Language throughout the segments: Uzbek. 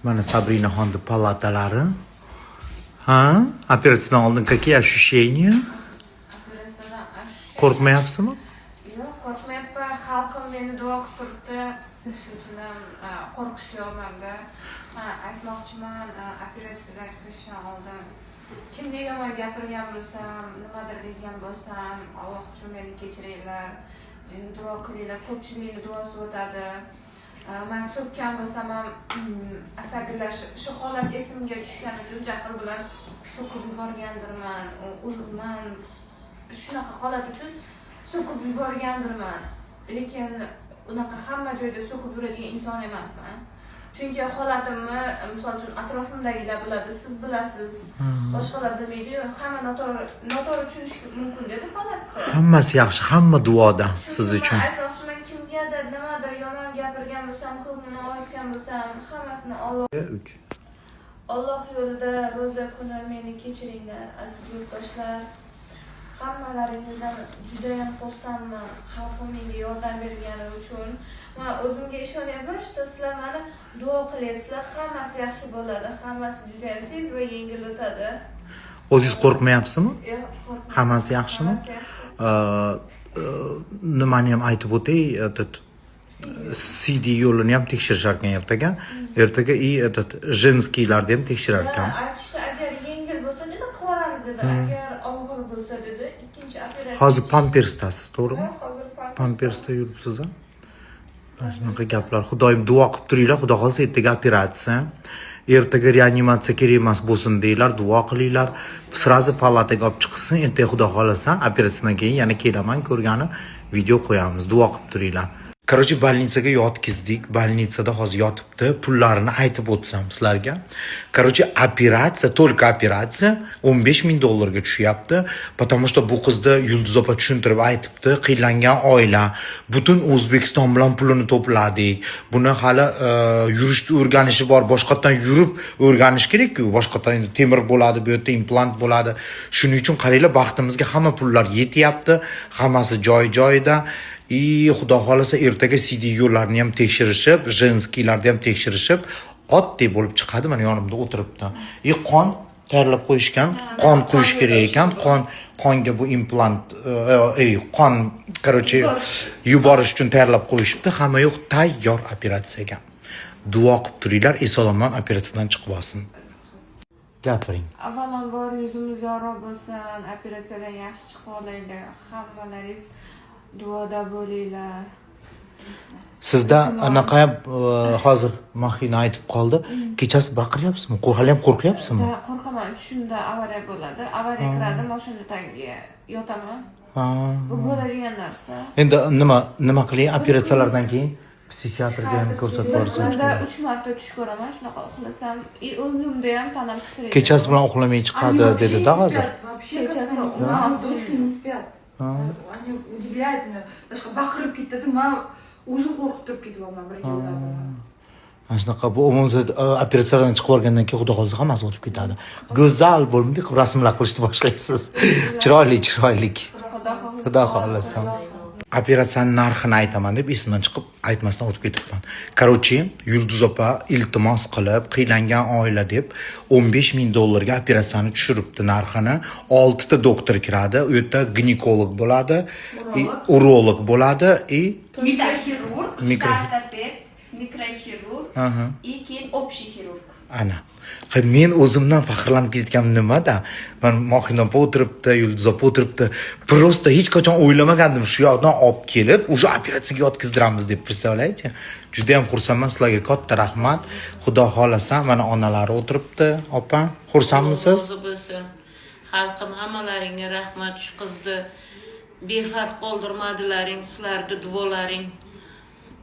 Mana Sabrinaxonni palatalari. Ha, operatsiyadan oldin какие ощущения? Operatsiyadan Qo'rqmayapsizmi? Yo'q, qo'rqmayapman. Xalqim meni duo qilib turibdi. Shuning uchun ham qo'rqish yo'q menda. Ha, aytmoqchiman, operatsiyadan kirishdan oldin kimga yomon gapirgan bo'lsam, nimadir degan bo'lsam, Alloh uchun meni kechiringlar. Meni duo qilinglar. Ko'pchilikni duosi o'tadi. Man so'kkan bo'lsam ham asabiylashib, shu holat esimga tushgani uchun jahl bilan so'kib yuborgandirman. Man shunaqa holat uchun so'kib yuborgandirman, lekin unaqa hamma joyda so'kib yuradigan inson emasman, chunki holatimni, misol uchun, atrofimdagilar biladi, siz bilasiz, boshqalar bilmaydiyu. Hamma noto'g'ri tushunishi mumkin bu holatni. Hammasi yaxshi, hamma duoda Shuning siz uchun. man aytmoqchiman, kimgadir nimadir yomon gapirgan bo'lsam, ko'nglini og'ritgan bo'lsam, hammasini Olloh Uch. Olloh yo'lida ro'za kuni meni kechiringlar, aziz yurtdoshlar. Hammalaringizdan judayam xursandman, xalqim menga yordam bergani uchun. Man o'zimga ishonyapman, что sizlar mani duo qilyapsizlar, hammasi yaxshi bo'ladi, hammasi judayam tez va yengil o'tadi. O'zingiz qo'rqmayapsizmi? Yo'q, qo'rqmang. Hammasi yaxshimi? Hammasi yaxshi. Nimani ham aytib o'tay, этот siydik yo'lini ham tekshirishar ekan ertaga. Ertaga и этот женский larni ham tekshirar ekan. Ha, aytishdi, agar yengil bo'lsa, dedi, qilaveramiz, dedi, agar og'ir bo'lsa, dedi, ikkinchi operatsiya. Hozir pampersdasiz, to'g'rimi? Ha, hozir pampersda. Pampersda yuribsiz, a? Mana shunaqa gaplar. Xudoyim, duo qilib turinglar, xudo xohlasa, ertaga operatsiya. Ertaga reanimatsiya kerak emas bo'lsin deylar, duo qilinglar. Сразу palataga olib chiqsin, ertaga, xudo xohlasa, operatsiyadan keyin yana kelaman ko'rgani, video qo'yamiz. Duo qilib turinglar. Короче, больница ga yotqizdik. Больница da hozir yotibdi. Pullarini aytib o'tsam sizlarga. Короче, operatsiya, только operatsiya 15 ming dollarga tushyapti. Потому что bu qizni Yulduz opa tushuntirib aytibdi, qiynalgan oila, butun O'zbekiston bilan pulini to'pladik. Buni hali yurishni o'rganishi bor, boshqatdan yurib o'rganish kerak-ku. Boshqatdan endi temir bo'ladi, bu yerda implant bo'ladi. Shuning uchun qaranglar, baxtimizga hamma pullar yetyapti, hammasi joy-joyida. И xudo xohlasa, ertaga siydik yo'llarni ham tekshirishib, женский larni ham tekshirishib, oddiy bo'lib chiqadi. Mana yonimda o'tiribdi. И qon tayyorlab qo'yishgan, qon quyish kerak ekan, qonga bu implant, ey, qon, короче, yuborish uchun tayyorlab qo'yishibdi. Hamma yoq tayyor operatsiyaga. Duo qilib turinglar, eson-omon operatsiyadan chiqib olsin. Gapiring. Avvalambor, yuzimiz yorug' bo'lsin, operatsiyadan yaxshi chiqib olaylik. Hammalaringiz duoda bo'linglar. Sizda anaqa ham, hozir Mahina aytib qoldi. Kechasi baqiryapsizmi? Hali ham qo'rqyapsizmi? Da, qo'rqaman, tushimda avariya bo'ladi. Avariya kiradi, mashina tagiga yotaman. Ha. Bu bo'ladigan narsa. Endi nima qiling, operatsiyalardan keyin psixiatrga ham ko'rsatib Bir borsangiz. kunda uch marta tush ko'raman, shunaqa uxlasam, и o'ngimda ham tanam titraydi. Kechasi bilan uxlamay chiqadi Они вообще dedi-da не hozir. спят, вообще. Kechasi Как umuman мама с дочкой не спят. Они удивляют меня. Boshqa baqirib ketadi, man o'zim qo'rqib turib ketyapman bir ikki ular bilan. Mana shunaqa bu bo'lmasa, operatsiyadan chiqib olgandan keyin, xudo xohlasa, hammasi o'tib ketadi. Go'zal bo'lib rasmlar qilishni boshlaysiz. Chiroyli, chiroyli. Xudo xohlasa. Xudo xohlasa. Operatsiyani narxini aytaman deb esimdan chiqib, aytmasdan o'tib ketibman. Короче, Yulduz opa iltimos qilib, qiynalgan oila deb 15 ming dollarga operatsiyani tushiribdi narxini. 6 ta doktor kiradi, u yerda ginekolog bo'ladi, и urolog bo'ladi и Mikroxirurg, ortoped, mikroxirurg и keyin общий xirurg. Ana. Ha, men o'zimdan faxrlanib ketganim nimada? Man, Mohina opa o'tiribdi, Yulduz opa o'tiribdi. Просто hech qachon o'ylamagandim shu yoqdan olib kelib, уже operatsiyaga yotqizdiramiz deb, представляете? Juda ham xursandman, sizlarga katta rahmat. Xudo xohlasa, mana onalari o'tiribdi, opa. Xursandmisiz? Rozi bo'lsin. Xalqim, hammalaringga rahmat. Shu qizni befarq qoldirmadilaring, sizlarni duolaring.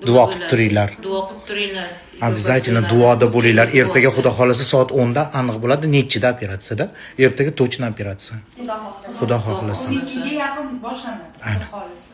Duo qilib turinglar. Duo qilib turinglar. Обязательно duoda bo'linglar. Ertaga, xudo xohlasa, soat 10 da aniq bo'ladi, nechida operatsiyada. Ertaga точно operatsiya. Xudo xohlasa. Xudo xohlasa. 12ga yaqin boshlanadi. Xudo xohlasa.